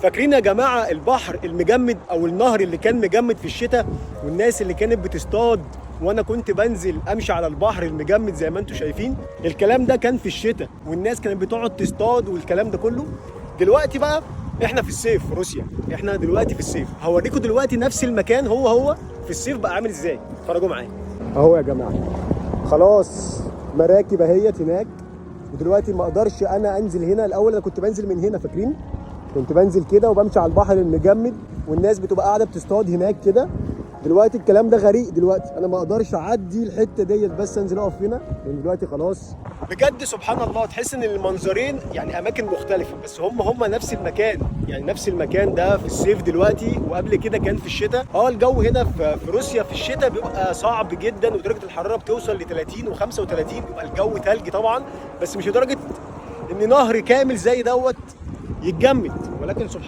فاكرين يا جماعة البحر المجمد او النهر اللي كان مجمد في الشتاء، والناس اللي كانت بتصطاد، وانا كنت بنزل امشي على البحر المجمد زي ما انتم شايفين؟ الكلام ده كان في الشتاء، والناس كانت بتقعد تصطاد والكلام ده كله. دلوقتي بقى احنا في الصيف في روسيا، احنا دلوقتي في الصيف. هوريكم دلوقتي نفس المكان هو هو في الصيف بقى عامل ازاي. اتفرجوا معايا اهو يا جماعه. خلاص مراكب اهيت هناك، ودلوقتي ما اقدرش انا انزل هنا. الاول انا كنت بنزل من هنا، فاكرين؟ كنت بنزل كده وبمشي على البحر المجمد، والناس بتبقى قاعدة بتصطاد هناك كده. دلوقتي الكلام ده غريق، دلوقتي انا ما اقدرش اعدي الحتة ديت، بس انزل اقف هنا لان دلوقتي خلاص. بجد سبحان الله، تحس ان المنظرين يعني اماكن مختلفه، بس هم هم نفس المكان. يعني نفس المكان ده في الصيف دلوقتي، وقبل كده كان في الشتاء. الجو هنا في روسيا في الشتاء بيبقى صعب جدا، ودرجة الحرارة بتوصل ل 30 و35، بيبقى الجو تلج طبعا، بس مش لدرجة ان نهر كامل زي دوت يتجمد. ولكن سبحان